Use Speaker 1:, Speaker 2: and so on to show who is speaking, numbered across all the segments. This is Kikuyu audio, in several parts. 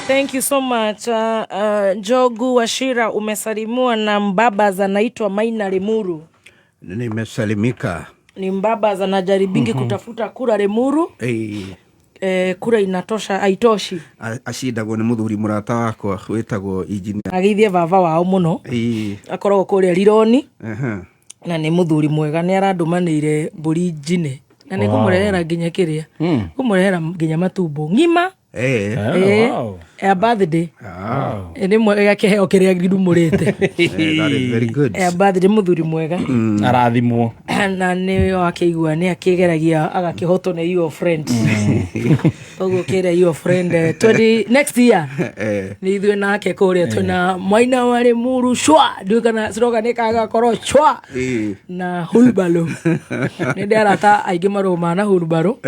Speaker 1: Thank you so much. Njogu Wachira, umesalimiwa na mbabas anaitwa Maina Limuru.
Speaker 2: Nimesalimika.
Speaker 1: Ni mbabas anajaribingi kutafuta kura Limuru. Kura inatosha, haitoshi.
Speaker 2: Acindagwo nĩ mũthuri mũrata wakwa wĩtagwo engineer.
Speaker 1: Ageithie baba wao mũno. Akoragwo kũrĩa Rironi. Na nĩ mũthuri mwega, nĩ arandũmanĩire mbũri njine na nĩ ngũmũrehera nginya kĩrĩa ngũmũrehera nginya matumbo ng'ima. Ya birthday. Nĩ mwega, kĩheo kĩrĩa ndumũrĩte.
Speaker 2: That is very good.
Speaker 1: Ya birthday, mũthuri mwega.
Speaker 3: Arathimwo.
Speaker 1: Na nĩ wakĩigua nĩ akĩgeragia agakĩhotwo nĩ your friend, koguo kĩrĩa your friend, 20 next year nĩ ithuĩ nake kũrĩa twĩna mwaina wa Limuru shwa, ndiũĩ kana slogan nĩ kagakorwo shwa na hulbalo. Nĩ ndĩ arata aingĩ marũmaga na hulbalo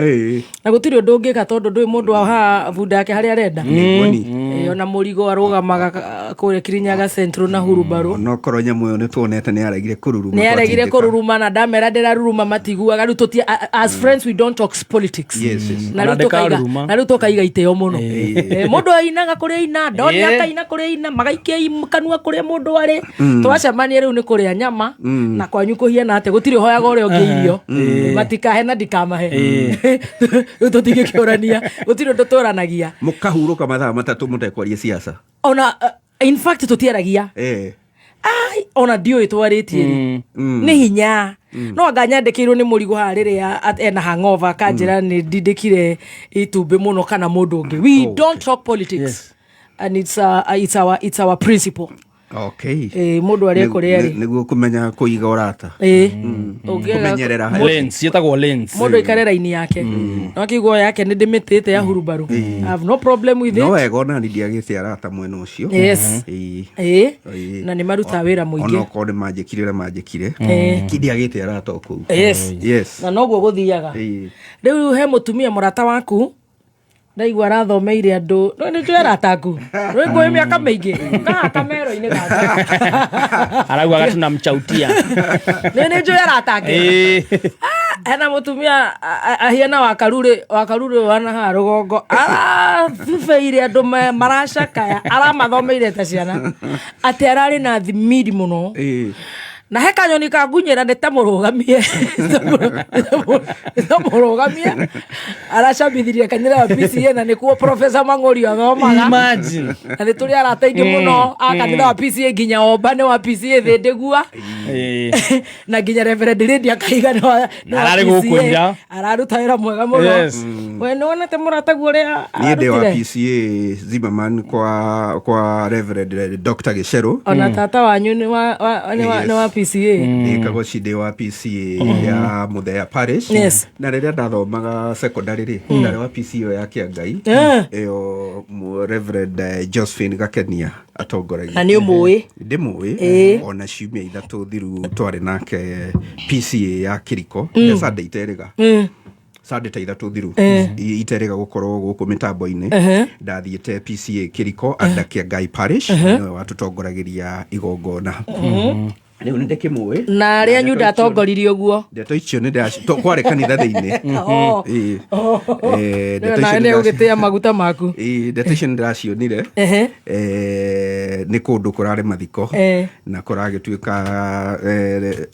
Speaker 1: na gũtirĩ ũndũ ũngĩka tondũ ndũĩ mũndũ wa haha bunda yake harĩa arenda.
Speaker 2: Nĩguo.
Speaker 1: Ona mũrigo arũgamaga kũrĩa Kirinyaga Central na hurubaro.
Speaker 2: Onokorwo nyamũ ĩyo nĩ tuonete nĩ yaregire kũruruma.
Speaker 1: Nĩ yaregire
Speaker 2: twatindĩka.
Speaker 1: Kũruruma na ndamera ndĩraruruma matiguaga. Rĩu tũti as friends we don't talk politics. Na
Speaker 3: Ona
Speaker 1: rĩu tũkaiga
Speaker 3: ndĩkaruruma.
Speaker 1: Na rĩu tũkaiga itĩo mũno. Mũndũ ainaga kũrĩa aina ndoni, akaina kũrĩa aina, magaikia kanua kũrĩa mũndũ arĩ. Twacemania rĩu nĩ kũrĩa nyama na kwanyu kũhiana atĩa, gũtirĩ ũhoyaga ũrĩa ũngĩ irio, matikahe na ndikamahe. Rĩu tũtingĩkĩũrania, gũtirĩ ũndũ tũranagia.
Speaker 2: Mũkahurũka mathaa 3 mũtekwaria siasa.
Speaker 1: Ona in fact tũtiaragia. Ai, ona ndiũĩ twarĩtie rĩ nĩ hinya no anga nyandĩkĩirwo nĩ mũrigo haha rĩrĩa ena hangover akanjĩra nĩ ndindĩkire itumbĩ mũno kana mũndũ ũngĩ. We don't talk politics. And it's our principle. Mũndũ arĩa kũrĩa rĩ.
Speaker 2: Nĩguo kũmenya kũiga ũrata. Kũmenyerera.
Speaker 3: Lanes, ciĩtagwo lanes.
Speaker 1: Mũndũ aikare raini yake no akĩigua yake nĩ ndĩmĩtĩte ya hurubaru. I have no problem with
Speaker 2: No
Speaker 1: it.
Speaker 2: wega ona ni ndiagĩte arata mwena ũcio.
Speaker 1: Na nĩ marutaga wĩra mũingĩ.
Speaker 2: Onokorwo nĩ manjĩkire ũrĩa manjĩkire, ndiagĩte arata o kũu.
Speaker 1: Na noguo gũthiaga. Rĩu he mũtumia mũrata waku ndaigua arathomeire andũ, no nĩ njũĩ arata aku rĩ ngũĩ mĩaka mĩingĩ kaha kamero-inĩ gaka.
Speaker 3: Araugaga tunamchautia.
Speaker 1: Nĩ njũĩ arata ake. Hena mũtumia ahiana wakarurĩ, wakarurĩ wana haha rũgongo arabubeire andũ maracakaya, aramathomeire ta ciana atĩ ararĩ na thimiri mũno. Na he kanyoni kangunyĩra nĩ ta mũrũgamie, nĩ ta mũrũgamie aracambithirie kanitha wa PCA na nĩkuo Professor Mang'ori athomaga.
Speaker 3: Imagine.
Speaker 1: Na nĩ tũrĩ arata aingĩ mũno a kanitha wa PCA, nginya omba nĩ wa PCA thĩndĩgua na nginya Reverend Lydia Kahiga nĩ wa
Speaker 3: Ararĩ gũkũ
Speaker 1: PCA.
Speaker 3: ira.
Speaker 1: Araruta wĩra mwega mũno. We nĩ wonete mũrataguo ũrĩa
Speaker 2: Niĩ ndĩ wa
Speaker 1: ararutire?
Speaker 2: PCA Zimmerman kwa Reverend Dr. Gĩcerũ.
Speaker 1: Ona tata wanyu nĩ wa PCA.
Speaker 2: Ndĩ Kagoci, ndĩ wa PCA ya Muthea Parish. Na rĩrĩa ndathomaga secondary rĩ, ndarĩ wa PCA ĩyo ya Kĩangai, ĩyo Reverend Josephine Gakenia atongoragia.
Speaker 1: Na nĩ ũmũĩ?
Speaker 2: Ndĩmũĩ. Ona ciumia 3 thiru twarĩ nake PCA ya Kĩriko ya Sunday iterĩga, Sunday ta 3 thiru iterĩga gũkorwo gũkũ mĩtambo-inĩ, ndathiĩte PCA Kĩriko under Kĩangai Parish, nĩwe watũtongoragĩria igongona. Rĩu nĩ ndĩkĩmũĩ.
Speaker 1: Na arĩa anyu ndatongoririe ũguo.
Speaker 2: Ndeto icio nĩ kwarĩ kanitha thĩinĩ. Ndeto
Speaker 1: Nawe
Speaker 2: icio
Speaker 1: nĩ ũgĩtĩa maguta maku.
Speaker 2: Ndeto icio nĩ ndĩracionire. Nĩ kũndũ kũrarĩ mathiko na kũragĩtuĩka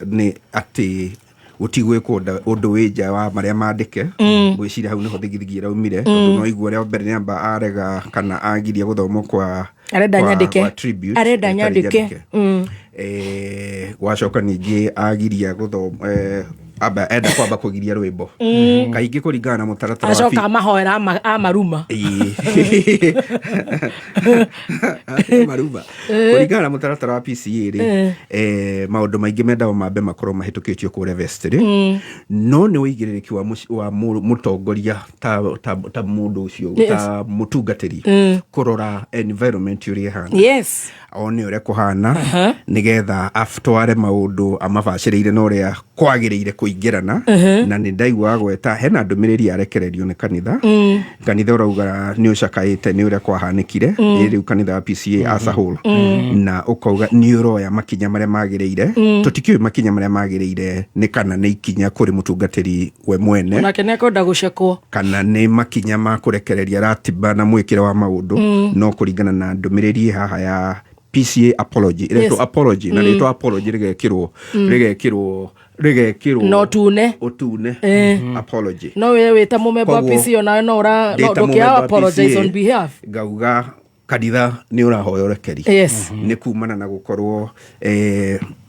Speaker 2: nĩ atĩ gũtigwĩkwo ũndũ wĩ nja wa marĩa mandĩke. Ngwĩciria hau nĩho thigithigi ĩraumire, tondũ no igua rĩa mbere nĩamba arega kana agiria gũthomwo kwa
Speaker 1: Arenda nyandĩke.
Speaker 2: kwa tribute,
Speaker 1: Arenda
Speaker 2: ĩtarĩ
Speaker 1: nyandĩke.
Speaker 2: nyandĩke. Gwacoka ningĩ agiria gũthoma, amba enda kwamba kũgiria rwĩmbo kaingĩ kũringana na mũtaratara wa
Speaker 1: Acoka amahoera amaruma.
Speaker 2: Maruma kũringana na mũtaratara wa PCA rĩ, maũndũ maingĩ mendagwo mambe makorwo mahĩtũkĩtio kũrĩa vestry, no nĩ ũigĩrĩrĩki wa mũtongoria ta mũndũ ũcio ta mũtungatĩri kũrora environment ũrĩa ĩhana, one ũrĩa kũhana, nĩgetha atware maũndũ amabacĩrĩire na ũrĩa kwagĩrĩire. Kũingĩrana na nĩ ndaigua gweta hena ndũmĩrĩri yarekererio nĩ kanitha. Kanitha ũrauga nĩ ũcakaĩte nĩ ũrĩa kwahanĩkire. Ĩ rĩu kanitha wa PCA as a whole, na ũkauga nĩ ũroya makinya marĩa magĩrĩire. Tũtikĩũĩ makinya marĩa magĩrĩire nĩ kana nĩ ikinya kũrĩ mũtungatĩri we mwene,
Speaker 1: Nake nĩ akwenda gũcekwo,
Speaker 2: kana nĩ makinya ma kũrekereria ratiba na mwĩkĩre wa maũndũ. No kũringana na ndũmĩrĩri haha ya PCA apology ĩretwo apology, na rĩtwa apology rĩgekĩrwo
Speaker 1: Na ũtune.
Speaker 2: Ũtune apology.
Speaker 1: No we wĩta mũmemba wa
Speaker 2: Koguo,
Speaker 1: PCA onawe no ũra no
Speaker 2: ndĩ ta
Speaker 1: ndũkĩa
Speaker 2: mũmemba wa
Speaker 1: apologize
Speaker 2: PCA,
Speaker 1: on behalf.
Speaker 2: Ngauga kanitha nĩ ũrahoya ũrekeri nĩ kumana na gũkorwo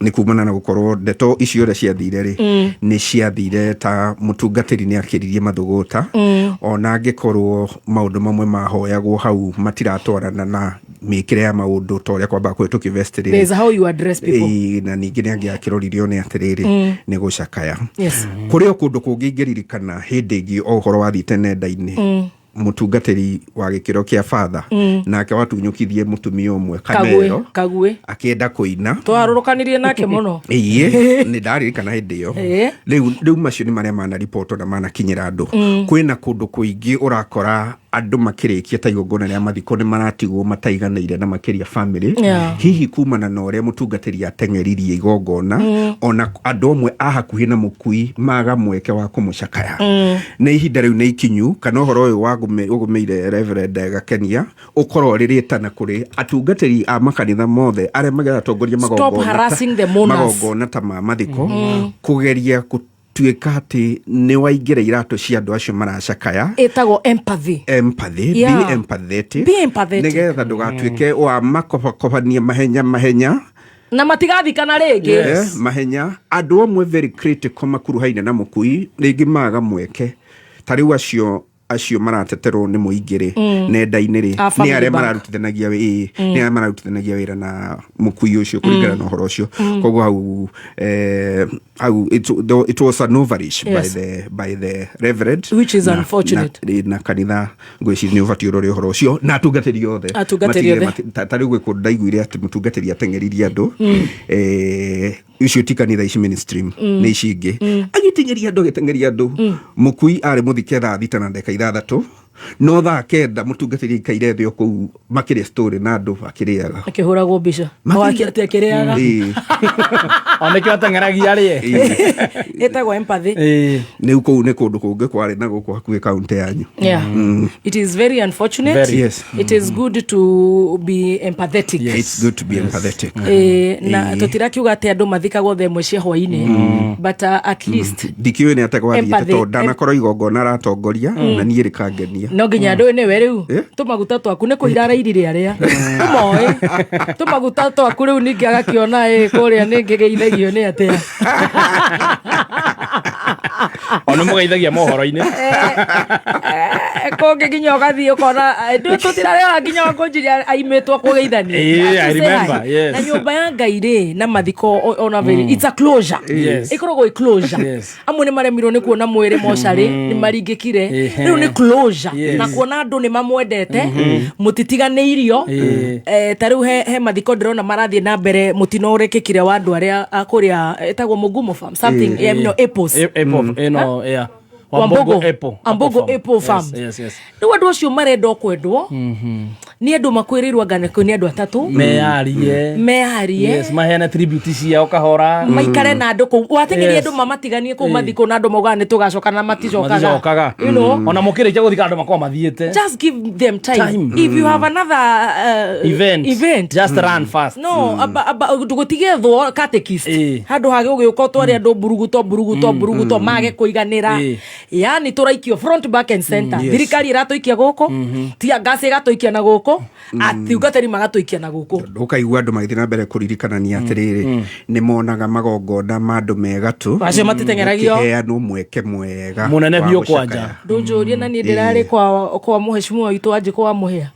Speaker 2: nĩ kumana na gũkorwo ndeto icio ũrĩa ciathire rĩ, nĩ ciathire ta mũtungatĩri nĩ akĩririe mathũgũta, ona angĩkorwo maũndũ mamwe mahoyagwo hau matiratwarana na mĩkĩre ya maũndũ ta ũrĩa kwambaga kũhĩtũkio vestry.
Speaker 1: There's how you address people.
Speaker 2: Ĩĩ, na ningĩ nĩ angĩakĩroririo nĩ atĩrĩrĩ, nĩ gũcakaya. Kũrĩ o kũndũ kũngĩ ingĩririkana hĩndĩ ĩngĩ o ũhoro wathiĩte nenda-inĩ, mũtungatĩri wa gĩkĩro kĩa father nake watunyũkithie mũtumia ũmwe
Speaker 1: Kagwe.
Speaker 2: Kamero
Speaker 1: Kagwe.
Speaker 2: Akĩenda kũina.
Speaker 1: Twarũrũkanirie nake mũno.
Speaker 2: Ĩĩ, nĩ ndaririkana hĩndĩ ĩyo. Rĩu macio nĩ marĩa manaribotwo na manakinyĩra andũ. Kwĩna kũndũ kũingĩ ũrakora andũ makĩrĩkia ta igongona rĩa mathiko nĩ maratigwo mataiganĩire na makĩria family, hihi kumana na ũrĩa mũtungatĩri ateng'eririe igongona, ona andũ amwe a hakuhĩ na mũkui maga mweke wa kũmũcakaya. Nĩ ihinda rĩu nĩ ikinyu kana ũhoro ũyũ ũgũmĩire Reverend Gakenia ũkorwo ũrĩ rĩtana kũrĩ atungatĩri a makanitha mothe arĩa mageratongoria
Speaker 1: Stop
Speaker 2: magongona
Speaker 1: harassing the mourners.
Speaker 2: Magongona ta ma mathiko, kũgeria gũtuĩka atĩ nĩ waingĩra iratũ cia andũ acio maracakaya.
Speaker 1: Ĩtagwo empathy.
Speaker 2: Empathy. Be empathetic.
Speaker 1: Be empathetic.
Speaker 2: Nĩgetha ndũgatuĩke wa makobakobania mahenya mahenya.
Speaker 1: Na matigathikana rĩngĩ.
Speaker 2: Mahenya andũ amwe very critical makuruhaine na mũkui rĩngĩ maga mweke ta rĩu acio marateterwo nĩ mũingĩ rĩ, nenda-inĩ rĩ,
Speaker 1: A
Speaker 2: nĩ
Speaker 1: Family
Speaker 2: arĩa
Speaker 1: Bank.
Speaker 2: mararutithanagia nĩ arĩa mararutithanagia wĩra na mũkui ũcio kũringana na ũhoro ũcio. Koguo hau hau though it was an overreach by the reverend,
Speaker 1: Which is unfortunate.
Speaker 2: Na kanitha ngwĩciria nĩ ũbatiĩ ũrore ũhoro ũcio na atungatĩri othe.
Speaker 1: Atungatĩri
Speaker 2: Matigĩrĩre
Speaker 1: othe.
Speaker 2: ta rĩu gwĩ kũndũ ndaiguire atĩ mũtungatĩri ateng'eririe andũ, icio ti kanitha ici mainstream, nĩ ici ingĩ, agĩteng'eria andũ, agĩteng'eria andũ. Mũkui arĩ mũthike thaa 6:06, no 9:00 mũtungatĩri aikaire thĩ o kũu makĩrĩa story na andũ akĩrĩaga.
Speaker 1: Akĩhũragwo mbica. Wakĩte akĩrĩaga.
Speaker 3: O nĩkĩo ateng'eragia arĩe.
Speaker 1: Ĩtagwo empathy.
Speaker 2: Rĩu kũu nĩ kũndũ kũngĩ kwarĩ na gũkũ hakuhĩ kaunti yanyu.
Speaker 1: Yeah. It is very unfortunate.
Speaker 3: Very.
Speaker 1: It is good to be empathetic.
Speaker 2: It's good to be empathetic.
Speaker 1: Na tũtirakiuga atĩ andũ mathikagwo thaa 1 cia hwainĩ, but at least
Speaker 2: Ndikĩũĩ nĩ atĩa gwathiĩte,
Speaker 1: Empathy.
Speaker 2: tondũ ndanakorwo igongona aratongoria na niĩ rĩkangenia.
Speaker 1: No nginya andũ nĩwe rĩu tũmaguta twaku nĩ kũira arairire arĩa tũmoĩ tũmaguta twaku rĩu ningĩ agakĩona ĩ kũrĩa nĩ ngĩgeithagio nĩ atĩa.
Speaker 3: O nĩ mũgeithagia mohoro-inĩ.
Speaker 1: Kũngĩ nginya ũgathiĩ ũkona tũtirarĩona nginya wakũnjiria aimĩtwo kũgeithania.
Speaker 3: I
Speaker 1: To say
Speaker 3: remember,
Speaker 1: hi.
Speaker 3: Yes.
Speaker 1: Na nyũmba ya Ngai rĩ, na mathiko ona very it's a closure. Ĩkoragwo ĩ closure. Amwe nĩ maremirwo nĩ kuona mwĩrĩ mocarĩ, nĩ maringĩkire. Rĩu nĩ closure. Na kuona andũ nĩ mamwendete, mũtitiganĩirio. Ta rĩu he mathiko ndĩrona marathiĩ na mbere, mũtino ũrekĩkire wa andũ arĩa a kũrĩa ĩtagwo Mugumo Farm something, no, apples.
Speaker 3: Apple, ĩno, yeah.
Speaker 1: Wambogo.
Speaker 3: Apple.
Speaker 1: Wambogo
Speaker 3: Farm.
Speaker 1: Apple Farm.
Speaker 3: Yes.
Speaker 1: Rĩu andũ acio marenda o kwendwo nĩ andũ makwĩrĩirwo anga nĩ andũ atatũ
Speaker 3: Meyarie.
Speaker 1: Meyarie.
Speaker 3: Yes, maheane tribute ciao kahora.
Speaker 1: Maikare na andũ kũu watengeria. Andũ mamatiganie kũu mathiko na andũ maugaga nĩ tũgacoka na maticokaga.
Speaker 3: Maticokaga. Ona mũkĩrĩkia gũthika andũ makorwo mathiĩte.
Speaker 1: Just give them time.
Speaker 3: Time.
Speaker 1: If you have another
Speaker 3: event,
Speaker 1: event,
Speaker 3: just run fast.
Speaker 1: No gũtigethwo catechist handũ ha gũgĩũka ũtware andũ mburuguto mburuguto mburuguto mage kũiganĩra. Yani tũraikio front, back and center. Thirikari ĩratũikia gũkũ, tia ngasi ĩgatũikia na gũkũ, atungatĩri magatũikia na gũkũ.
Speaker 2: Ũkaigua andũ magĩthiĩ na mbere kũririkanania atĩrĩrĩ, nĩ monaga magongona ma andũ megatũ
Speaker 1: Acio matiteng'eragio.
Speaker 2: gũkĩheanwo mweke mwega
Speaker 3: Mũnene
Speaker 2: wa
Speaker 3: biũ
Speaker 2: gũcakaya.
Speaker 3: kwanja.
Speaker 1: Ndũnjũrie na niĩ ndĩrarĩ kwa mũheshimiwa witũ Wanjikũ wa Mũhĩa.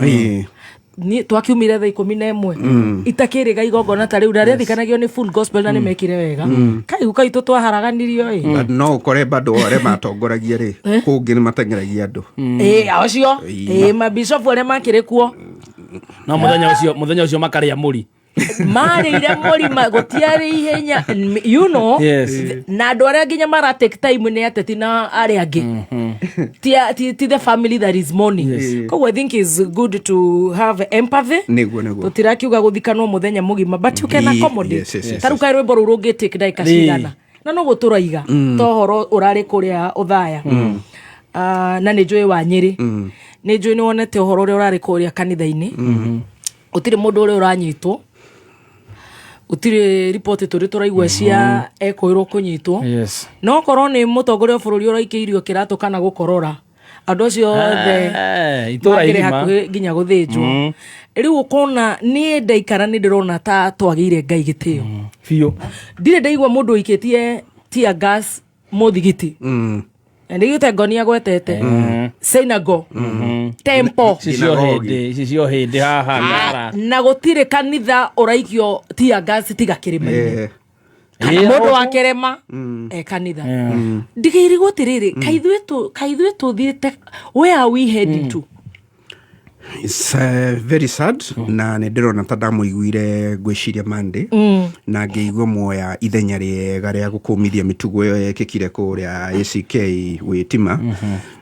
Speaker 1: Niĩ twakiumire thaa 11 itakĩrĩga igongona ta rĩu na rĩathikanagio nĩ full gospel na nĩ mekire wega kaigu kaitũ twaharaganirio ĩ.
Speaker 2: But no ũkore bado arĩa matongoragia rĩ, kũngĩ nĩ mateng'eragia andũ.
Speaker 1: Ĩ acio ĩ mabishopu arĩa makĩrĩ kuo.
Speaker 3: No mũthenya ũcio makarĩa mũri.
Speaker 1: Marĩire mũrima, gũtiarĩ ihenya, you know. Na andũ arĩa nginya mara take time nĩ ateti na arĩa angĩ, ti the family that is mourning. Koguo I think is good to have empathy.
Speaker 2: Nĩguo.
Speaker 1: Tũtirakiuga gũthikanwo mũthenya mũgima, but you can accommodate. Ta rĩu kaĩ rwĩmbo rũu rũngĩ take ndagĩka cigana na no gũtũraiga to horo ũrarĩ kũrĩa ũthaya. Ah, na nĩ njũĩ wa Nyĩrĩ, nĩ njũĩ nĩ wonete ũhoro ũrĩa ũrarĩ kũrĩa kanitha-inĩ. Gũtirĩ mũndũ ũrĩa ũranyitwo, gũtirĩ riboti tũrĩ tũraigua cia ekũĩrwo kũnyitwo. No korwo nĩ mũtongoria wa bũrũri ũraikĩirio kĩratũ kana gũkorora, andũ acio othe
Speaker 3: itũra
Speaker 1: makĩrĩ
Speaker 3: igima.
Speaker 1: Hakuhĩ nginya gũthĩnjwo. Rĩu ũkona niĩ ndaikara nĩ ndĩrona ta twagĩire Ngai gĩtĩo.
Speaker 3: Biũ.
Speaker 1: Ndirĩ ndaigua mũndũ ũikĩtie tear gas mũthigiti. Na nĩgĩte ngoni agwetete synagogue, temple.
Speaker 3: Ici cio hĩndĩ, ici cio hĩndĩ haha Ngara.
Speaker 1: Na gũtirĩ kanitha ũraikio tear gas tiga kĩrĩma-inĩ kana mũndũ wa kĩrĩma e kanitha. Ndigĩirigwo atĩrĩrĩ, kaithuĩ tũthiĩte, where are we heading to?
Speaker 2: It's very sad. Na nä ndä rona ta ndamũiguire ngwĩciria Monday na ngĩigua muoya ithenya rĩega rĩa gũkũmithia mĩtugo ĩyo yekĩkire kũrĩa ACK Wĩtima.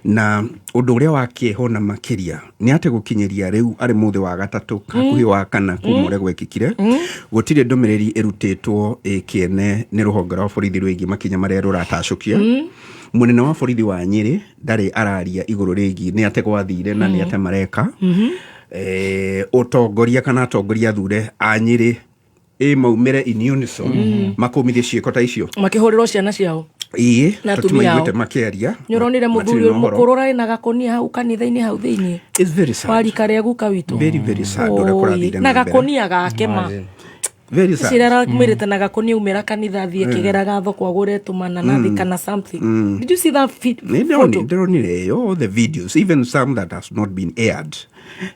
Speaker 2: Na ũndũ ũrĩa wa kĩeha na makĩria nĩ atĩ gũkinyĩria rĩu arĩ mũthĩ wa gatatũ, hakuhĩ wa kana kuma ũrĩa gwekĩkire, gũtirĩ ndũmĩrĩri ĩrutĩtwo ĩkĩene nĩ rũhonge rwa borithi rwĩgiĩ makinya marĩa rũratacũkia. Mũnene wa borithi wa Nyĩrĩ ndarĩ araria igũrũ rĩgiĩ nĩ atĩ gwathire na nĩ atĩ mareka. Ũtongoria kana atongoria athure a Nyĩrĩ ĩ maumĩre in unison makũmithie ciĩko ta icio.
Speaker 1: Makĩhũrĩrwo ciana ciao na atumia ao.
Speaker 2: Tũtimaiguĩte makĩaria.
Speaker 1: Nĩ ũronire
Speaker 2: Matirĩ
Speaker 1: mũthuri
Speaker 2: na ũhoro.
Speaker 1: mũkũrũ ũrarĩ na gakonia hau kanitha-inĩ hau thĩinĩ?
Speaker 2: It's very sad.
Speaker 1: Wa rika rĩa guka witũ.
Speaker 2: Very, very sad ũrĩa kũrathire
Speaker 1: Oi, na
Speaker 2: na mbere.
Speaker 1: gakonia gake ma.
Speaker 2: Very sad.
Speaker 1: Cira aramĩrĩte na gakonia umĩra kanitha athiĩ akĩgeraga thoko agũre tũmananathi kana something. Did you see that photo?
Speaker 2: Ndĩronire all the videos, even some that has not been aired.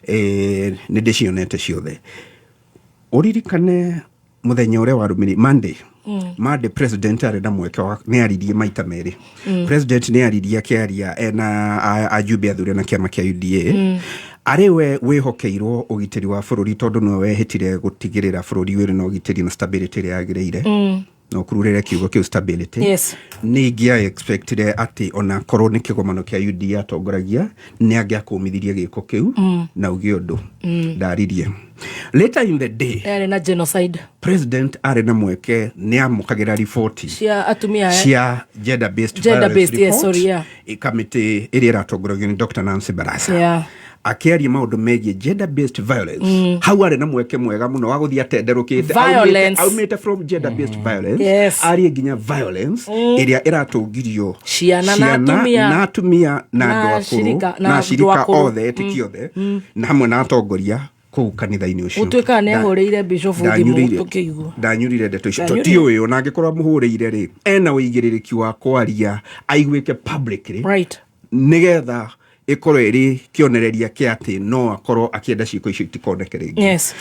Speaker 2: Nĩ ndĩcionete ciothe. Ũririkane mũthenya ũrĩa warũmĩrĩire Monday. Monday president arĩ na mweke wa nĩ aririe maita merĩ. President nĩ aririe akĩaria ena ajumbe athure na kĩama kĩa UDA, arĩ we wĩhokeirwo ũgitĩri wa bũrũri, tondũ nĩwe wehĩtire gũtigĩrĩra bũrũri wĩrĩ na ũgitĩri na stability ĩrĩa yagĩrĩire, na ũkururĩre kiugo kĩu stability. Nĩ ingĩa expectire atĩ ona korwo nĩ kĩgomano kĩa UDA atongoragia, nĩ angĩakũmithirie gĩko kĩu na uge ũndũ. Ndaririe. Later in the day,
Speaker 1: Yarĩ na genocide.
Speaker 2: President arĩ na mweke, nĩ amũkagĩra riboti
Speaker 1: cia atumia aya.
Speaker 2: Cia gender based
Speaker 1: Gender
Speaker 2: violence
Speaker 1: based, yes,
Speaker 2: report,
Speaker 1: sorry, yeah.
Speaker 2: Kamĩtĩ ĩrĩa ĩratongoragio nĩ Dr. Nancy Barasa, akĩaria maũndũ megiĩ gender based violence. Hau arĩ na mweke mwega mũno wa gũthiĩ atenderũkĩte
Speaker 1: Violence.
Speaker 2: aumĩte from gender based violence arie nginya violence ĩrĩa ĩratũngirio
Speaker 1: Ciana na atumia.
Speaker 2: Na atumia na
Speaker 1: Na
Speaker 2: andũ akũrũ
Speaker 1: na
Speaker 2: na
Speaker 1: andũ
Speaker 2: acirika
Speaker 1: akũrũ.
Speaker 2: othe, etĩki othe, na hamwe na atongoria kũu kanitha-inĩ ũcio.
Speaker 1: Gũtuĩkaga nĩ ahũrĩire bishop thimũ tũkĩigua.
Speaker 2: Ndanyurire ndeto icio.
Speaker 1: Ndanyurire.
Speaker 2: Tũtiũĩ ona angĩkorwo amũhũrĩire rĩ, ena ũigĩrĩrĩki wa kwaria aiguĩke publicly nĩgetha ĩkorwo ĩrĩ kĩonereria kĩa atĩ no akorwo akĩenda ciĩko icio itikoneke rĩngĩ.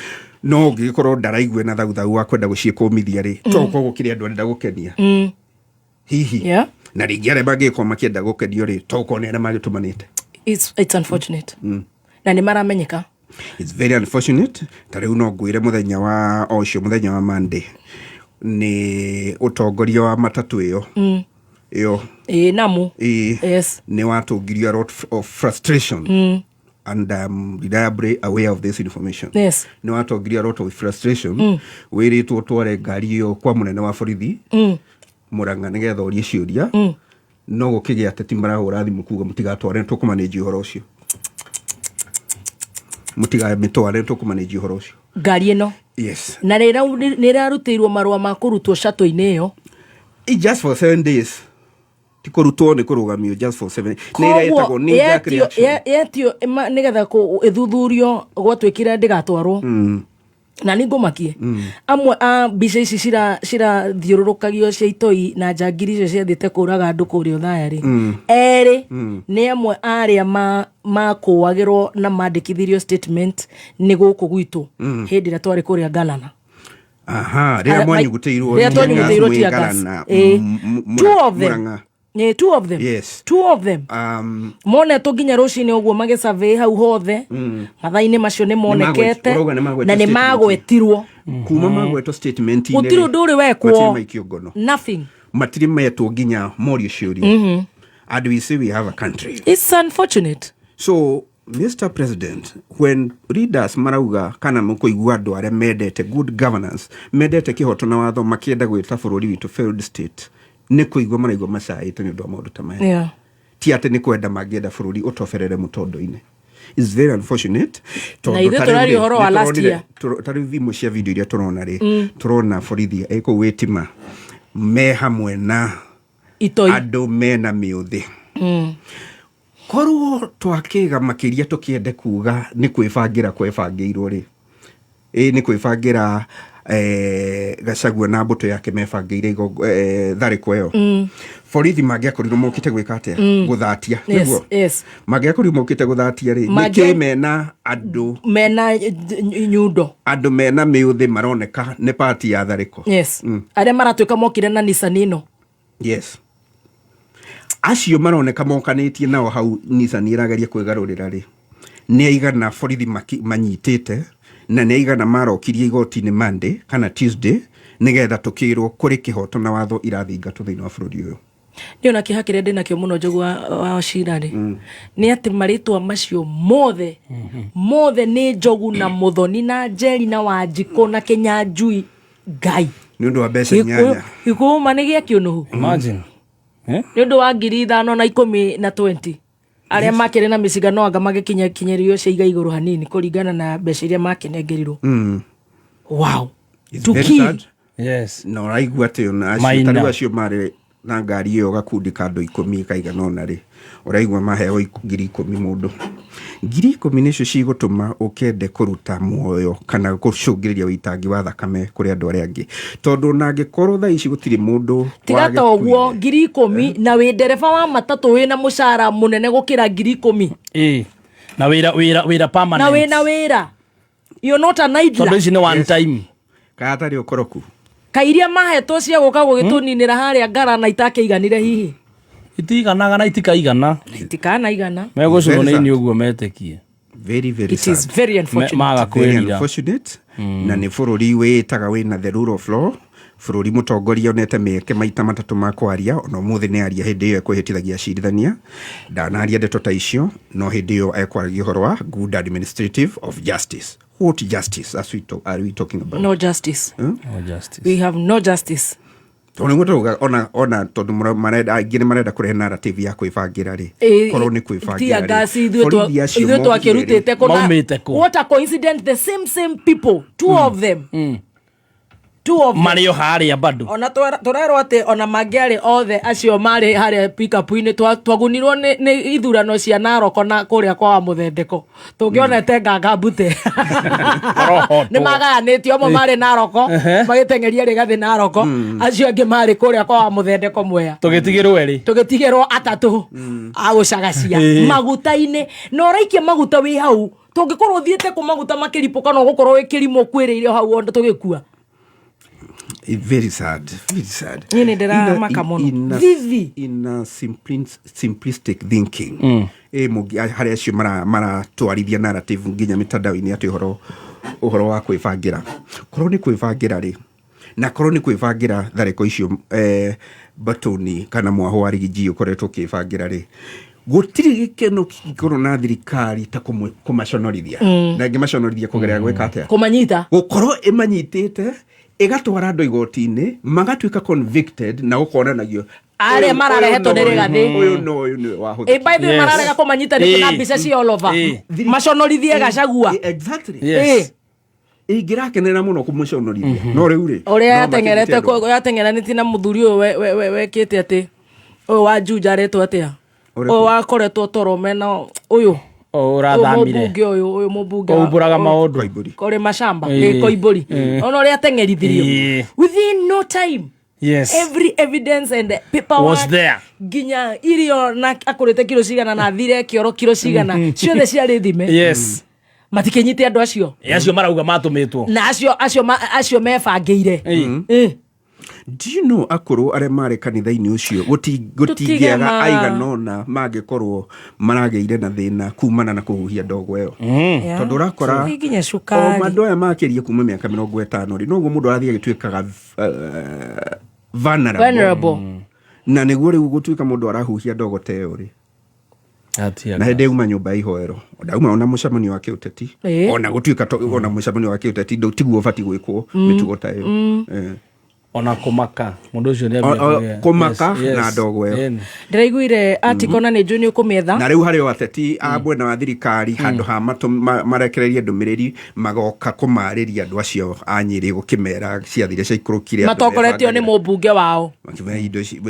Speaker 2: No ũngĩgĩkorwo ndaraigue na thauthau wa kwenda gũciĩkũmithia rĩ, to gũkorwo gũkĩrĩ andũ arenda gũkenia hihi, na rĩngĩ arĩa mangĩgĩkorwo makĩenda gũkenio rĩ, to gũkorwo nĩ arĩa magĩtũmanĩte.
Speaker 1: It's unfortunate na nĩ maramenyeka.
Speaker 2: It's very unfortunate. Ta rĩu no ngwĩre mũthenya wa o ũcio, mũthenya wa Monday, nĩ ũtongoria wa matatũ ĩyo
Speaker 1: Ĩĩ, namu.
Speaker 2: Ĩĩ, nĩ watũngirio a lot of frustration, and I'm reliably aware of this information. Nĩ watongirio a lot of frustration, wĩrĩtwo ũtware ngari ĩyo kwa mũnene wa borithi Mũrang'a nĩgetha ũrie ciũria, no gũkĩgĩa ateti marahũra thimũ kuga mũtigatware, tũkũmanĩnji ũhoro ũcio, mũtigamĩtware, tũkũmanĩnji ũhoro ũcio.
Speaker 1: Ngari ĩno?
Speaker 2: Yes.
Speaker 1: Na nĩ ĩrarutĩirwo marũa ma kũrutwo catũ-inĩ ĩyo.
Speaker 2: Just for 7 days, ti kũrutwo, nĩ kũrũgamio just for 7, nĩ ĩrĩa ĩtagwo knee jerk reaction.
Speaker 1: Yetio nĩgetha ĩthuthurio, gwatuĩkire ndĩgatwarwo. Na nĩ ngũmakie amwe a mbica ici cirathiũrũrũkagio cia itoi na njangiri icio ciathiĩte kũraga andũ kũrĩa ũthaya rĩ, erĩ nĩ amwe arĩa makũagĩrwo na mandĩkithirio statement nĩ gũkũ gwitũ hĩndĩ ĩrĩa twarĩ kũrĩa Galana.
Speaker 2: Aha, rĩrĩa mwanyugutĩirwo
Speaker 1: Rĩrĩa twanyugutĩirwo
Speaker 2: tear
Speaker 1: tear gas.
Speaker 2: gas.
Speaker 1: Ĩĩ. Two of them.
Speaker 2: Murang'a.
Speaker 1: Yeah, two of them.
Speaker 2: Yes.
Speaker 1: Two of them. Monetwo nginya rũcinĩ ũguo magĩsurvey hau hothe, mathaa-inĩ macio nĩ monekete.
Speaker 2: Ũrauga nĩ magwetwo
Speaker 1: Na nĩ
Speaker 2: statement.
Speaker 1: magwetirwo.
Speaker 2: Kuma magwetwo statement-inĩ
Speaker 1: Gũtirĩ
Speaker 2: rĩ,
Speaker 1: ũndũ ũrĩ wekwo.
Speaker 2: Matirĩ maikio ngono.
Speaker 1: Nothing.
Speaker 2: Matirĩ metwo nginya morio ciũria. And we say we have a country.
Speaker 1: It's unfortunate.
Speaker 2: So Mr President, when leaders marauga kana mũkũigua andũ arĩa mendete good governance, mendete kĩhoto na watho, makĩenda gwĩta bũrũri witũ failed state, nĩ kũigua maraigua macaĩte nĩ ũndũ wa maũndũ ta maya. Ti atĩ nĩ kwenda mangĩenda bũrũri ũtoberere mũtondo-inĩ. It's very unfortunate. Tondũ
Speaker 1: Na ithuĩ
Speaker 2: ta rĩu
Speaker 1: tũraria
Speaker 2: rĩ,
Speaker 1: ũhoro wa
Speaker 2: nĩ
Speaker 1: last
Speaker 2: tũronire-
Speaker 1: year.
Speaker 2: Ta rĩu imwe cia video iria tũrona rĩ, tũrona borithi ĩ kũu wĩtima me hamwe na
Speaker 1: Itoi.
Speaker 2: Andũ mena mĩũthĩ. Korwo twakĩga makĩria tũkĩende kuga nĩ kwĩbangĩra kwebangĩirwo rĩ, ĩ nĩ kwĩbangĩra, Gachagua na mbũtũ yake mebangĩire tharĩko ĩyo, borithi mangĩakorirwo mokĩte gwĩka atĩa? Gũthatia. Nĩguo?
Speaker 1: Yes.
Speaker 2: Mangĩakorirwo mokĩte gũthatia rĩ, nĩkĩ mena andũ
Speaker 1: Mena nyundo?
Speaker 2: Andũ mena mĩũthĩ maroneka nĩ pati ya tharĩko.
Speaker 1: Yes, arĩa maratuĩka mokire na Nissan ĩno.
Speaker 2: Yes, acio maroneka mokanĩtie nao hau Nissan ĩrageria kwĩgarũrĩra rĩ, nĩ aigana borithi manyitĩte na nĩ aigana marokirie igoti-inĩ Monday kana Tuesday nĩgetha tũkĩrwo kũrĩ kĩhoto na watho irathingatwo thĩinĩ wa bũrũri ũyũ?
Speaker 1: Nĩ ona kĩeha kĩrĩa ndĩnakĩo mũno, Njogu wa Cira, rĩ, nĩ atĩ marĩtwa macio mothe mothe nĩ Njogu na Mũthoni na Njeri na Wanjikũ na Kĩnyanjui. Ngai!
Speaker 2: Nĩ ũndũ wa mbeca 8.
Speaker 1: Gĩkũyũ ma nĩ gĩa kĩũnũhu.
Speaker 3: Imagine. Eh?
Speaker 1: Nĩ ũndũ wa 5,000 na 10 na 20 arĩa makĩrĩ na mĩcinga, no anga magĩkinya kinyĩrio cia iga igũrũ hanini kũringana na mbeca iria makĩnengerirwo. Wow.
Speaker 2: It's
Speaker 1: To
Speaker 2: very
Speaker 1: kill.
Speaker 2: sad. Na ũraigua atĩ ona acio
Speaker 3: Maina.
Speaker 2: ta rĩu acio marĩ na ngari ĩyo, gakundi ka andũ 10 kaigana ũna rĩ, ũraigua maheo 10,000 mũndũ. 10,000 nĩcio cigũtũma ũkende kũruta muoyo kana gũcũngĩrĩria ũitangi wa thakame kũrĩ andũ arĩa angĩ, tondũ ona angĩkorwo thaa ici gũtirĩ mũndũ
Speaker 1: Tiga ta ũguo.
Speaker 2: wagĩkuire.
Speaker 1: 10,000 na wĩ ndereba wa matatũ wĩna mũcara mũnene gũkĩra 10,000.
Speaker 3: Ĩ. Na wĩra permanent.
Speaker 1: Na wĩna wĩra, you're not an idler.
Speaker 3: Tondũ ici nĩ one time.
Speaker 2: Kana atarĩ ũkoroku.
Speaker 1: Kairia mahetwo cia gũka gũgĩtũninĩra harĩa ngara na itakĩiganire hihi.
Speaker 3: Itiganaga na itikaigana.
Speaker 1: Itikanaigana.
Speaker 3: Megũcũrwo
Speaker 2: Very
Speaker 3: nĩ
Speaker 2: sad.
Speaker 3: ini ũguo metĩkie.
Speaker 2: Very, very
Speaker 1: It is
Speaker 2: sad.
Speaker 1: very unfortunate.
Speaker 3: Maga
Speaker 2: Very
Speaker 3: kwĩrira.
Speaker 2: unfortunate. Na nĩ bũrũri wĩĩtaga wĩna the rule of law, bũrũri mũtongoria onete mĩeke maita matatũ ma kwaria. Ona ũmũthĩ nĩ aria hĩndĩ ĩyo ekwĩhĩtithagia acirithania, ndanaria ndeto ta icio, no hĩndĩ ĩyo ekwaragia ũhoro wa good administrative of justice. What justice are we talking about?
Speaker 1: No justice.
Speaker 3: No justice.
Speaker 1: We have no justice.
Speaker 2: Tondũ nĩguo tũrauga ona tondũ marenda, aingĩ nĩ marenda kũrehe narrative ya kwĩbangĩra rĩ, korwo nĩ kwĩbangĩra
Speaker 1: Tear
Speaker 2: rĩ,
Speaker 1: gas ithuĩ
Speaker 2: borithi acio
Speaker 1: ithuĩ
Speaker 2: mokire rĩ,
Speaker 1: twakĩrutĩte kũna.
Speaker 3: Maumĩte kũ?
Speaker 1: What a coincidence, the same people, two of them, two of them.
Speaker 3: Marĩ o harĩa bado.
Speaker 1: Ona tũrerwo atĩ ona mangĩarĩ othe acio marĩ harĩa pickup-inĩ, twagunirwo nĩ ithurano cia Naroko na kũrĩa kwa wa mũthendeko tũngĩonete nganga mbute.
Speaker 3: Marohotwo.
Speaker 1: Nĩ magayanĩtio, amwe marĩ Naroko magĩteng'eria Rĩgathĩ Naroko, acio angĩ marĩ kũrĩa kwa wa mũthendeko Mwea.
Speaker 3: Tũgĩtigĩrwo erĩ.
Speaker 1: Tũgĩtigĩrwo atatũ a gũcagacia maguta-inĩ, na ũraikia maguta wĩ hau. Tũngĩkorwo ũthiĩte kũ maguta makĩripũka, no gũkorwo wĩ kĩrimũ kwĩrĩire hau ona tũgĩkua.
Speaker 2: Very sad, very sad.
Speaker 1: Niĩ nĩ ndĩramaka mũno. Vivi.
Speaker 2: In a simplistic thinking, ĩ harĩa acio maratwarithia narrative nginya mitandao-inĩ atĩ ũhoro wa kwĩbangĩra, korwo nĩ kwĩbangĩra rĩ, na korwo nĩ kwĩbangĩra tharĩko icio, batoni kana mwaho wa Riggy G ũkoretwo ũkĩbangĩra rĩ, gũtirĩ gĩkeno kĩngĩkorwo na thirikari ta kũmaconorithia, na ĩngĩmaconorithia kũgerera gwĩka atĩa?
Speaker 1: Kũmanyita.
Speaker 2: Gũkorwo ĩmanyitĩte, ĩgatwara andũ igoti-inĩ, magatuĩka convicted na gũkonanagio
Speaker 1: Arĩa mararehetwo nĩ Rigathĩ.
Speaker 2: Ũyũ no ũyũ nĩwe wahũthĩkire.
Speaker 1: Ĩ, by the way, mararega kũmanyita nĩkĩ na mbica cia all over? Maconorithie Gachagua.
Speaker 2: Exactly. Ingĩrakenera mũno kũmũconorithia, no rĩu rĩ,
Speaker 1: Ũrĩa
Speaker 2: no
Speaker 1: yateng'erete
Speaker 2: makĩnyite andũ.
Speaker 1: Yateng'eranĩtie na mũthuri ũyũ wekĩte atĩ ũyũ wa Juja aretwo atĩa?
Speaker 2: Ũrĩkũ?
Speaker 1: Ũyũ wakoretwo toro mena ũyũ.
Speaker 3: O
Speaker 1: Ũyũ
Speaker 3: ũrathamire.
Speaker 1: mũmbunge ũyũ mũmbunge
Speaker 3: Oumbũraga maũndũ.
Speaker 2: Koimbũri.
Speaker 1: Kũrĩ macamba. Ĩ, Koimbũri, ona ũrĩa ateng'erithirio within no time, every evidence and paperwork
Speaker 3: Was there.
Speaker 1: Nginya irio na akũrĩte kiro cigana na athire kĩoro kiro cigana, ciothe ciarĩ thime. Matikĩnyite andũ acio.
Speaker 3: Acio marauga matũmĩtwo.
Speaker 1: Na acio mebangĩire.
Speaker 2: Do you know akũrũ arĩa marĩ kanitha-inĩ ũcio gũtingĩaga aigana ũna mangĩkorwo maragĩire na thĩna kumana na kũhuhia ndogo ĩyo?
Speaker 1: Yeah.
Speaker 2: Tondũ ũrakora
Speaker 1: Nginya
Speaker 2: o
Speaker 1: cukari.
Speaker 2: andũ aya makĩria kuma mĩaka 50 rĩ, noguo mũndũ arathiĩ agĩtuĩkaga vulnerable.
Speaker 1: Vulnerable.
Speaker 2: Na nĩguo rĩu gũtuĩka mũndũ arahuhia ndogo ta ĩyo rĩ, na hĩndĩ uma nyũmba ya ihoero, ndauma ona mũcemanio wa kĩũteti, ona gũtuĩka ona mũcemanio wa kĩũteti tiguo ũbatiĩ gwĩkwo mĩtugo ta ĩyo.
Speaker 3: Ona kũmaka mũndũ ũcio nĩ
Speaker 2: Kũmaka na ndogo ĩyo.
Speaker 1: Ndĩraiguire article na nĩ njũĩ nĩ ũkũmĩetha.
Speaker 2: Na rĩu harĩ o ateti a mwena wa thirikari, handũ ha marekererie ndũmĩrĩri, magoka kũmarĩria andũ acio a Nyĩrĩ gũkĩmera ciathire ciaikũrũkire andũ
Speaker 1: Matongoretio nĩ
Speaker 2: mebangagĩra.
Speaker 1: mũmbunge wao.
Speaker 2: Makĩmera indo ici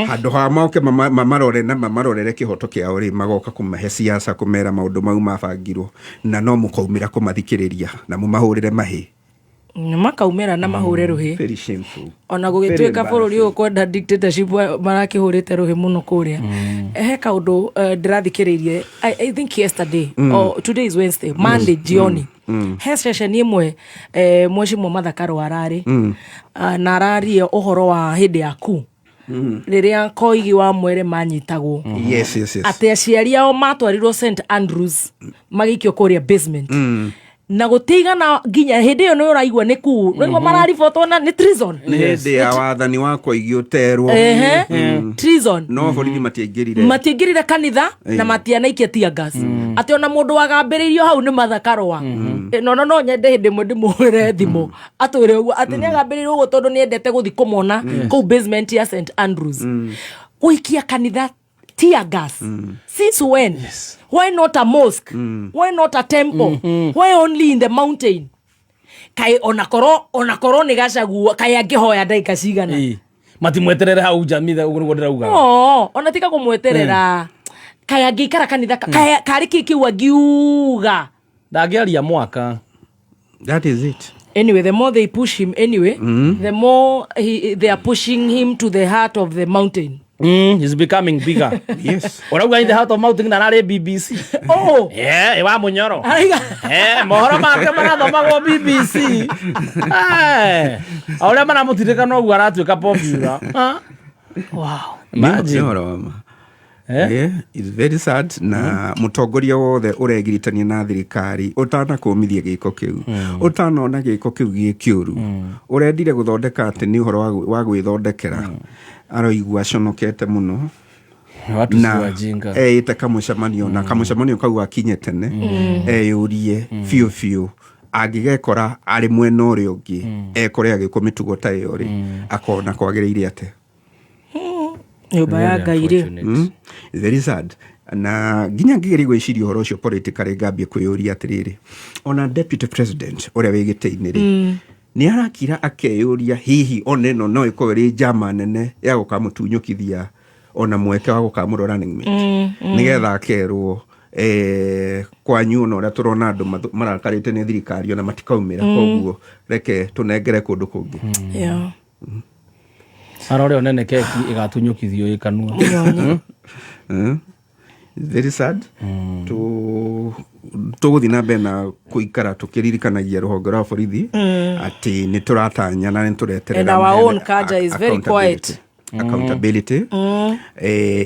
Speaker 2: handũ ha moke mamarore na mamarorere kĩhoto kĩao rĩ, magoka kũmahe siasa, kũmera maũndũ mau mabangirwo na no mũkaumĩra kũmathikĩrĩria na mũmahũrĩre mahĩ.
Speaker 1: Makaumĩra na mahũre rũhĩ.
Speaker 2: Very shameful.
Speaker 1: Ona gũgĩtuĩka
Speaker 2: Very
Speaker 1: bũrũri ũyũ kwenda dictatorship marakĩhũrĩte rũhĩ mũno kũrĩa. He kaũndũ ndĩrathikĩrĩirie I think yesterday or today is Wednesday, Monday jioni, he ceceni ĩmwe mwecimwa Mathakaro ararĩ. Na araria ũhoro wa hĩndĩ ya ku rĩrĩa Koigi wa Mwere manyitagwo, atĩ aciari ao matwarirwo St Andrews, magĩikio kũrĩa basement na gũtigana nginya hĩndĩ ĩyo. Nĩ ũraigua nĩ kuu nĩguo mararibotwo na nĩ treason.
Speaker 2: Nĩ hĩndĩ ya wathani wa Koigi ũterwo.
Speaker 1: Ehe, treason.
Speaker 2: No borithi matiaingĩrire.
Speaker 1: Matiaingĩrire kanitha na matianaikia tear gas, atĩ ona mũndũ wagambĩrĩirio hau nĩ Mathakarũa. No no nyende hĩndĩ ĩmwe ndĩmũhũrĩre thimũ atwĩre ũguo atĩ nĩ agambĩrĩirio ũguo tondũ nĩ endete gũthiĩ kũmona kũu basement ya St Andrews. Gũikia kanitha tear gas, since when? Why not a mosque? Why not a temple? Why only in the mountain? Kaĩ onakorwo nĩ Gacagua, kaĩ angĩhoya ndagĩka cigana?
Speaker 3: Matimweterere hau nja mitha, ũguo nĩguo ndĩrauga.
Speaker 1: No ona tiga kũmweterera, kaĩ angĩikara kanitha karĩ kĩ kĩu angiuga?
Speaker 3: Ndangĩaria mwaka.
Speaker 2: That is it.
Speaker 1: Anyway, the more they push him, anyway, the more they are pushing him to the heart of the mountain.
Speaker 3: He's becoming bigger. Ũrauga in the heart of mountain na ararĩ BBC.
Speaker 1: Oh.
Speaker 3: Yeah, wa Mũnyoro.
Speaker 1: Araiga.
Speaker 3: Mohoro make marathomagwo BBC. O ũrĩa maramũtindĩka noguo aratuĩka popular. Ah.
Speaker 1: Wow.
Speaker 3: Imagine.
Speaker 2: Nĩ ũhoro wa ma.
Speaker 3: Eh?
Speaker 2: Yeah, it's very sad. Na mũtongoria wothe ũregiritania na thirikari ũtanakũmithia gĩko kĩu, ũtanona gĩko kĩu gĩ kĩũru, ũrendire gũthondeka atĩ nĩ ũhoro wa gwĩthondekera, aroigua aconokete mũno.
Speaker 3: Watu si
Speaker 2: Na
Speaker 3: wajinga.
Speaker 2: eĩte kamũcemanio na kamũcemanio kau akinye tene, eyũrie biũ biũ angĩgekora arĩ mwena ũrĩa ũngĩ, ekore agĩkwo mĩtugo ta ĩyo rĩ, akona kwagĩrĩire atĩa?
Speaker 1: Nyũmba ya Ngai rĩ.
Speaker 2: Very sad. Na nginya ngĩgeria gwĩciria ũhoro ũcio politically, ngambie kwĩyũria atĩrĩrĩ, ona deputy president ũrĩa wĩ gĩtĩ-inĩ rĩ, nĩ arakira akeyũria hihi ona ĩno no ĩkorwo ĩrĩ njama nene ya gũkamũtunyũkithia ona mweke wa gũkamũrora running mate, nĩgetha akerwo kwanyu ona ũrĩa tũrona andũ marakarĩte nĩ thirikari ona matikaumĩra, koguo reke tũnengere kũndũ kũngĩ.
Speaker 3: Arore onene keki ĩgatunyũkithio ĩ kanua.
Speaker 2: Very sad. Tũgũthiĩ na mbere na kũikara tũkĩririkanagia rũhonge rwa borithi atĩ nĩ tũratanya na nĩ tũreterera
Speaker 1: And our
Speaker 2: maheane
Speaker 1: own Kaja is very quiet.
Speaker 2: Accountability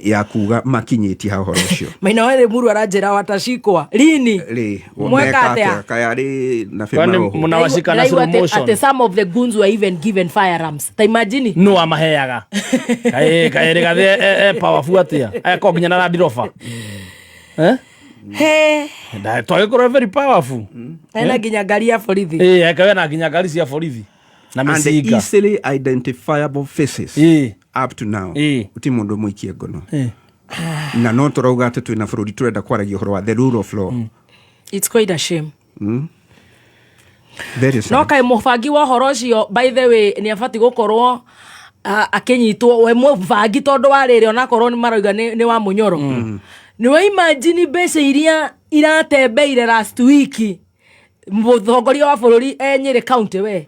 Speaker 2: ya kuga makinyĩtie ha ũhoro ũcio.
Speaker 1: Maina were muru aranjĩra watashikwa lini?
Speaker 2: Rĩ
Speaker 1: Mweka
Speaker 2: meka
Speaker 1: atĩa?
Speaker 2: atĩa? Kaya rĩ na
Speaker 3: Kwani
Speaker 2: bĩmaroho.
Speaker 3: mnawashika na
Speaker 1: Ndĩraigua
Speaker 3: slow motion?
Speaker 1: atĩ some of the goons were even given firearms. Ta imagine.
Speaker 3: No amaheaga kaĩ kaĩ rĩgathĩ e powerful atĩa eko nginya na Land Rover, eh?
Speaker 1: He.
Speaker 3: Twagĩkorwo very powerful.
Speaker 1: Ena nginya ngari ya borithi.
Speaker 3: Ĩĩ, ekawe na nginya ngari cia borithi na
Speaker 2: And
Speaker 3: mĩcinga.
Speaker 2: easily identifiable faces. Up to now gũtirĩ mũndũ mũikie ngono, na no tũrauga atĩ twĩna bũrũri tũrenda kwaragia ũhoro wa the rule of law.
Speaker 1: It's quite a shame.
Speaker 2: Very sad.
Speaker 1: No kaĩ mũbangi wa ũhoro ũcio, by the way, nĩ abatiĩ gũkorwo akĩnyitwo we mũbangi, tondũ wa rĩrĩ onakorwo nĩ marauga nĩ wa Mũnyoro. Nĩ wa imagine mbeca iria iratembeire last week mũtongoria wa bũrũri e Nyĩrĩ county, we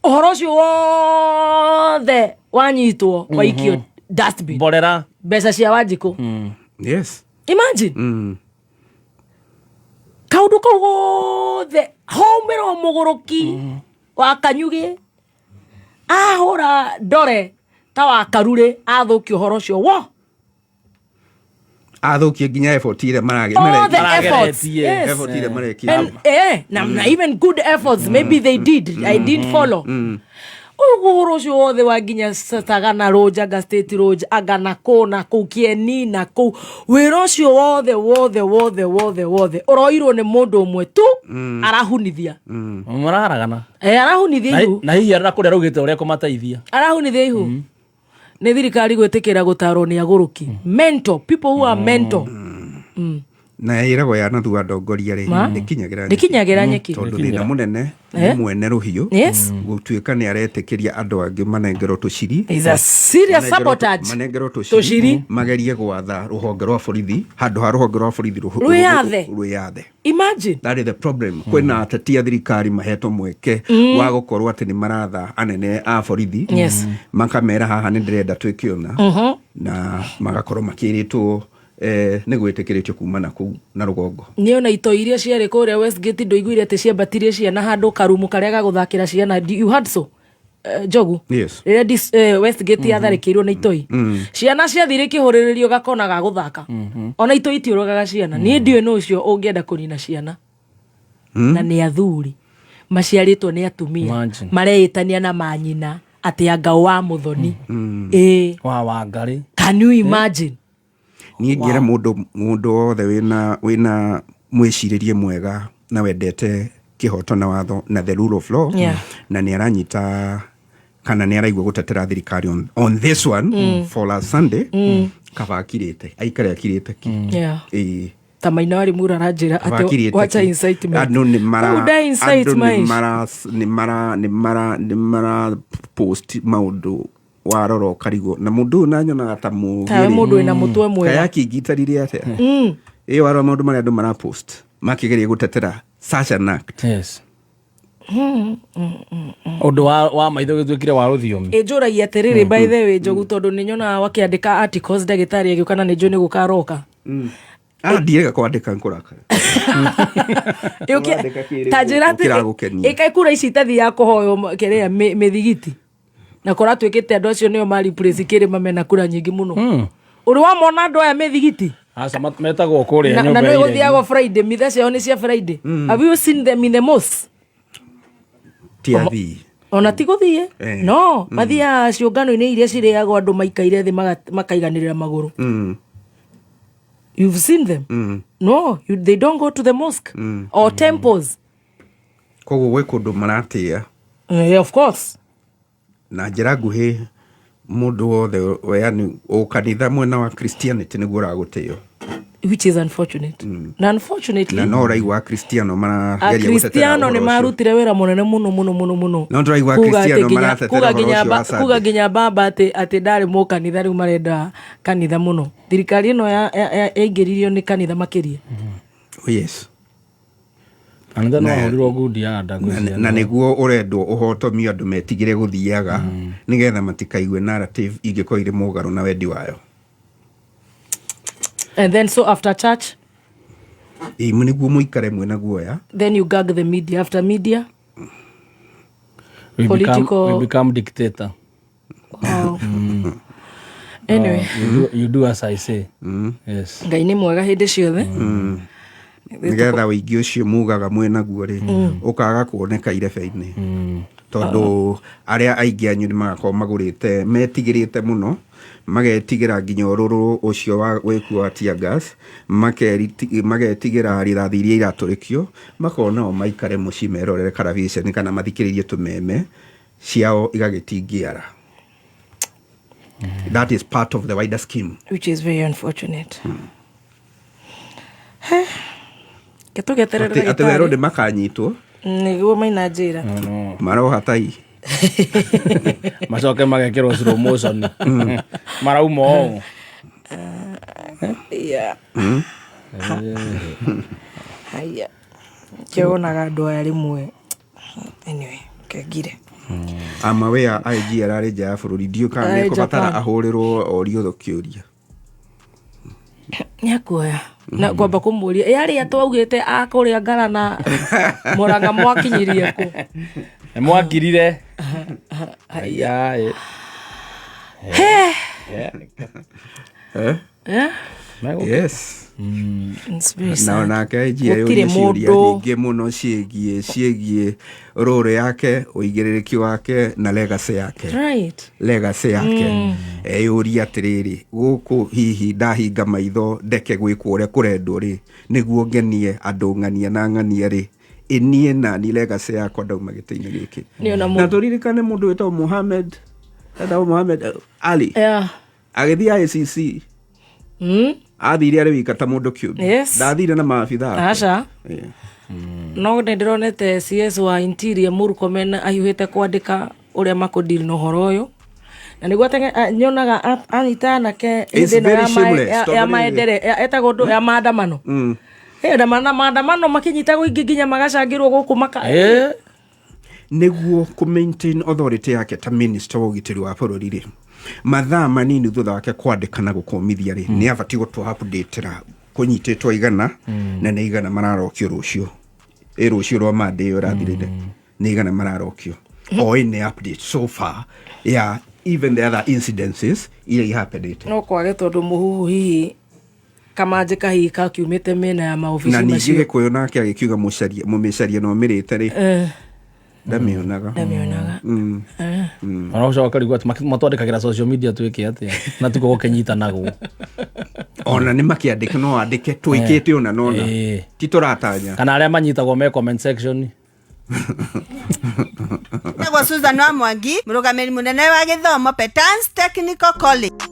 Speaker 1: ũhoro ũcio wothe wanyitwo waikio dustbin.
Speaker 3: Mborera.
Speaker 1: Mbeca cia Wanjikũ. Imagine kaundu kau gothe haumĩra o mũgũrũki wa kanyugĩ. Ahũra ndore ta wa karurĩ athũkia ũhoro ũcio wo.
Speaker 2: Athũkie nginya effort ĩrĩa
Speaker 1: All the efforts.
Speaker 3: Marageretie.
Speaker 1: Yes.
Speaker 2: effort ĩrĩa marekire.
Speaker 1: And, na even good efforts maybe they did. I didn't follow. Ũguo ũhoro ũcio wothe wa nginya Sagana Road, anga State Road, anga na kũ na kũu Kieni na kũu, wĩra ũcio wothe wothe wothe wothe wothe ũroirwo nĩ mũndũ ũmwe tu arahunithia.
Speaker 3: Mararagana.
Speaker 1: Arahunithia ihu.
Speaker 3: Na hihi arĩ kũrĩa araugĩte ũrĩa kũmateithia.
Speaker 1: Arahunithia ihu. Nĩ thirikari gwĩtĩkĩra gũtarwo nĩ agũrũki, mental people who are mental.
Speaker 2: Na ĩragwo ya nathu wa ndongoria rĩ,
Speaker 1: Ma?
Speaker 2: ndĩkinyagĩra nyeki.
Speaker 1: Ndĩkinyagĩra nyeki.
Speaker 2: Tondũ thĩna mũnene nĩ mwene rũhiũ gũtuĩka nĩ aretĩkĩria andũ angĩ manengerwo tũciri.
Speaker 1: Is a serious sabotage.
Speaker 2: Manengerwo
Speaker 1: Tũciri.
Speaker 2: tũciri magerie gwatha rũhonge rwa borithi handũ ha rũhonge rwa borithi
Speaker 1: Rwĩyathe.
Speaker 2: rwĩyathe.
Speaker 1: Imagine.
Speaker 2: That is the problem. Kwĩna ateti a thirikari mahetwo mweke wa gũkorwo atĩ nĩ maratha anene a borithi, makamera haha nĩ ndĩrenda twĩke ũna, na magakorwo makĩrĩtwo nĩ gwĩtĩkĩrĩtio kuma na kũu na rũgongo.
Speaker 1: Nĩ ona itoi iria ciarĩ kũrĩa Westgate, ndũiguire atĩ ciambatirie ciana handũ karumu karĩa ga gũthakĩra ciana? You heard so? Njogu.
Speaker 2: Yes.
Speaker 1: Rĩrĩa Westgate yatharĩkĩirwo nĩ itoi, ciana ciathire ikĩhũrĩrĩrio gakona ga gũthaka. Ona itoi itiũragaga ciana. Niĩ ndiũĩ nũ ũcio ũngĩenda kũnina ciana, na nĩ athuri maciarĩtwo nĩ atumia.
Speaker 3: Imagine.
Speaker 1: Mareĩtania na manyina atĩ anga wa mũthoni ĩĩ.
Speaker 3: Wa wangarĩ.
Speaker 1: Can you imagine?
Speaker 2: Niĩ ngĩra mũndũ wothe wĩna mwĩcirĩrie mwega na wendete kĩhoto na watho na the rule of law, na nĩ aranyita kana nĩ araigua gũtetera thirikari on this one for last Sunday, kaba akirĩte, aikare akirĩte ki. Ĩĩ.
Speaker 1: Ta Maina wa Limuru aranjĩra
Speaker 2: Kaba
Speaker 1: atĩ
Speaker 2: akirĩte
Speaker 1: wacha
Speaker 2: ki.
Speaker 1: incitement.
Speaker 2: Andũ nĩ mara
Speaker 1: Who da incite
Speaker 2: andũ nĩ
Speaker 1: maish?
Speaker 2: mara nĩ mara nĩ mara nĩ mara post maũndũ warora ũkarigwo na mũndũ ũyũ nanyonaga ta mũgĩ
Speaker 1: Tawe
Speaker 2: rĩ.
Speaker 1: mũndũ wĩna mũtwe mwega.
Speaker 2: Kayaki ingĩtarire atĩa ĩ warora maũndũ marĩa andũ mara post makĩgeria gũtetera such an act.
Speaker 3: Yes, ũndũ wa maitho gĩtuĩkire wa rũthiomi.
Speaker 1: Ĩnjũragia atĩrĩrĩ, by the way, Njogu, tondũ nĩ nyonaga wakĩandĩka articles, ndagĩtarĩ agĩũka na nĩ njũĩ nĩ gũkaroka.
Speaker 2: Ah, ndiĩrĩga kwandĩka nkũrakara. Ũrandĩka kĩrĩ
Speaker 1: Ta njĩra atĩ
Speaker 2: kĩragũkenia.
Speaker 1: ĩka kura ici itathiaga kũhoywo kĩrĩa mĩthigiti na kũratuĩkĩte andũ acio nĩo ma replace kĩrĩma mena kura nyingĩ mũno. Ũrĩ wamona andũ aya mĩthigiti?
Speaker 3: Aca, metagwo kũrĩa
Speaker 1: Na
Speaker 3: nyũmba
Speaker 1: nĩ
Speaker 3: ya iregi.
Speaker 1: gũthiagwo Friday, mitha ciao nĩ cia Friday. Have you seen them in the mosque?
Speaker 2: Ti athii.
Speaker 1: Ona ti gũthiĩ, no mathiaga ciũngano-inĩ iria cirĩagwo andũ maikaire thĩ makaiganĩrĩra magũrũ. You've seen them? No, they don't go to the mosque or temples.
Speaker 2: Koguo gwĩ kũndũ maratĩa.
Speaker 1: Of course.
Speaker 2: Na njĩra nguhĩ, mũndũ wothe yani ũkanitha mwena wa Christianity nĩguo ũragũtĩo.
Speaker 1: Which is unfortunate, na unfortunately
Speaker 2: Na no ũraigua Akristiano marageria gũtetera
Speaker 1: Akristiano
Speaker 2: ũhoro
Speaker 1: nĩ
Speaker 2: ũcio.
Speaker 1: marutire wĩra mũnene mũno mũno mũno mũno.
Speaker 2: No ndĩraigua
Speaker 1: Kuga atĩ
Speaker 2: Akristiano maratetera
Speaker 1: kuga
Speaker 2: ũhoro
Speaker 1: nginya
Speaker 2: ũcio wa Sunday.
Speaker 1: kuga nginya baba atĩ ndarĩ mũkanitha, rĩu marenda kanitha mũno. Thirikari ĩno yaingĩririo nĩ kanitha makĩria.
Speaker 2: Oh, yes.
Speaker 3: Kanitha no ahũrirwo ngundi ya nda ngwĩciria.
Speaker 2: Na nĩguo ũrendwo ũhotomio andũ metigĩre gũthiaga nĩgetha matikaigue narrative ingĩkorwo irĩ mũgarũ na wendi wayo.
Speaker 1: And then so after church,
Speaker 2: Ĩ, nĩguo mũikare mwĩna guoya.
Speaker 1: Then you gag the media. After media,
Speaker 3: We become,
Speaker 1: political
Speaker 3: we become dictator.
Speaker 1: Wow. Anyway.
Speaker 3: You do as I say. Yes.
Speaker 1: Ngai nĩ mwega hĩndĩ ciothe.
Speaker 2: Nĩgetha ũingĩ ũcio mugaga mwĩnaguo rĩ, ũkaga kuoneka irebe-inĩ, tondũ arĩa aingĩ anyu nĩ magakorwo magũrĩte metigĩrĩte mũno, magetigĩra nginya ũrũrũ ũcio wa wĩkuo wa tear gas, magetigĩra rithathi iria iratũrĩkio, makona o maikare mũciĩ merorere karaviceni kana mathikĩrĩrie tũmeme ciao igagĩtingiara. That is part of the wider scheme.
Speaker 1: Which is very unfortunate. Ke tũgeterere
Speaker 2: Atĩ werũ
Speaker 1: ndagĩtarĩ.
Speaker 2: Nĩ makanyitwo.
Speaker 1: Nĩguo maina njĩra.
Speaker 2: Maroha tai.
Speaker 3: Macoke magekĩrwo slow motion marauma ũũ.
Speaker 1: Yeah. Haya, kĩonaga andũ aya rĩmwe. Anyway, kengire.
Speaker 2: Amawea IG ararĩ nja ya bũrũri, ndiũ kana
Speaker 1: Arĩ
Speaker 2: nĩ kũbatara
Speaker 1: Japan.
Speaker 2: ahũrĩrwo orio kĩũria.
Speaker 1: Nĩ akuoya na ngwamba kũmũria ĩ arĩa twaugĩte a kũrĩa Ngara na Mũrang'a mwakinyirie kũ?
Speaker 3: Nĩ mwakirire. Aya, ĩ.
Speaker 2: Eh?
Speaker 1: Eh?
Speaker 2: Yes.
Speaker 1: It's very
Speaker 2: Na
Speaker 1: sad.
Speaker 2: onake IG
Speaker 1: Gũtirĩ
Speaker 2: eyũria ciũria
Speaker 1: mũndũ-
Speaker 2: nyingĩ mũno ciĩgiĩ rũrũ yake, ũigĩrĩrĩki wake na legacy yake. Legacy yake. Eyũria atĩrĩrĩ, gũkũ hihi ndahinga maitho ndeke gwĩkwo ũrĩa kũrendwo rĩ, nĩguo ngenie andũ ng'ania na ng'ania rĩ, ĩniĩ nani legacy yakwa ndauma gĩtĩ-inĩ gĩkĩ.
Speaker 1: Nĩ ona
Speaker 2: Na tũririkane mũndũ wĩtagwo Mohamed, etagwo Mohamed Ali. Agĩthiĩ ICC. Athire arĩ wika ta mũndũ kĩũmbe. Ndathire na maabitha ake.
Speaker 1: Aca. No nä ndä ronete CS wa Interior Murkomen ahiũhĩte kwandĩka ũrĩa makũdeal na ũhoro ũyũ, na nĩguo nyonaga anyita anake
Speaker 2: It's
Speaker 1: hĩndĩ ĩno
Speaker 2: very
Speaker 1: ya
Speaker 2: shameless,
Speaker 1: ya
Speaker 2: tondũ rĩrĩ.
Speaker 1: maendere etagwo ũndũ ya maandamano. Na maandamano makĩnyitagwo ingĩ nginya magacangĩrwo gũkũ maka
Speaker 2: Nĩguo kũ maintain authority yake ta minister wa ũgitĩri wa bũrũri rĩ, mathaa manini thutha wake kwandĩka na gũkũmithia rĩ, nĩ abatiĩ gũtũ update-ra kũnyitĩtwo 100 na nĩ 100 mararokio rũciũ, ĩ rũciũ rwa Monday ĩyo ĩrathirire, nĩ 100 mararokio. O any update so far ya even the other incidences iria ihappenĩte?
Speaker 1: No kwage tondũ mũhuhu hihi kamanjĩ kahihi kakiumĩte mĩena ya
Speaker 2: Na
Speaker 1: maobici
Speaker 2: ningĩ
Speaker 1: macio.
Speaker 2: Gĩkũyũ nake agĩkiuga mũmĩcaria na ũmĩrĩte rĩ, ndamĩonaga.
Speaker 1: Ndamĩonaga.
Speaker 3: Ona ũcoka ũkarigwo atĩ matwandĩkagĩra social media twĩke atĩa na tiko gũkĩnyitanagwo.
Speaker 2: Ona nĩ makĩandĩke, no andĩke twĩkĩte ona nona ti tũratanya.
Speaker 3: Kana arĩa manyitagwo me comment section.
Speaker 4: Njĩtagwo Susan wa Mwangi, mũrũgamĩrĩri mũnene wa gĩthomo Petans Technical College.